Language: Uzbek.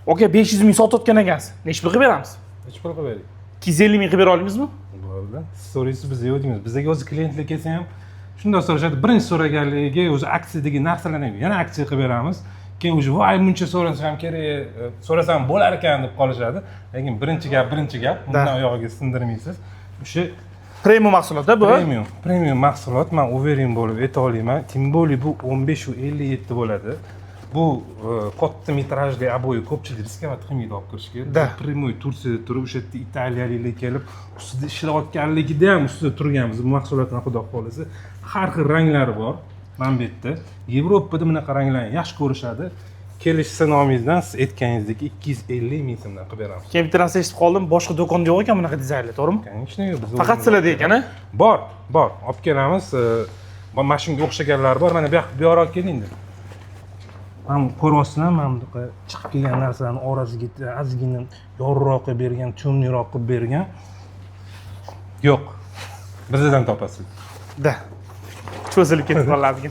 Aka, 500 ming sotayotgan ekansiz, nechi pul qilib beramiz? Nechi pul qilib berdik? 250 ming qilib bera olamizmi? Bo'ldi, siz so'raysiz, biz yo'q deymiz. Bizga o'zi klientlar kelsa ham shundoq so'rashadi. Birinchi so'raganligiga o'zi aksiyadagi narsalarni ham yana aksiya qilib beramiz. Keyin уже "Voy, buncha so'rasam kerak, so'rasam bo'lar ekan", deb qolishadi. Lekin birinchi gap, birinchi gap, undan oyog'iga sindirmaysiz o'sha. Premium mahsulot bu. Premium, premium mahsulot, man уверен bo'lib ayta olaman. Тем более bu 15,57 bo'ladi. Bu katta metrajli обои ko'pchilik рисковать qilmaydi olib kirishga. Прямой Turkiyada turib, o'sha yerda italiyaliklar kelib ustida ishlayotganligida ham ustida turganmiz bu mahsulotni. Xudo xohlasa, har xil ranglari bor. Mana bu yerda Yevropada bunaqa ranglarni yaxshi ko'rishadi. Kelishsa nomingizdan, siz aytganingizdek 250 ming so'mdan qilib beramiz. Keyin bitta narsa eshitib qoldim, boshqa do'konda yo'q ekan bunaqa dizaynlar, to'g'rimi? Конечно, yo'q. Biz Faqat sizlarda ekan, a? Bor, bor, olib kelamiz. Mana shunga o'xshaganlar bor. Mana bu yoq, bu yoqqa keling. Mana bu ko'ryapsizlar, mana bunaqa chiqib kelgan narsalarni orasiga ozgina yorug'roq qilib bergan, темный roq qilib bergan yo'q, bizdan topasiz. Да, cho'zilib ketib qoladi.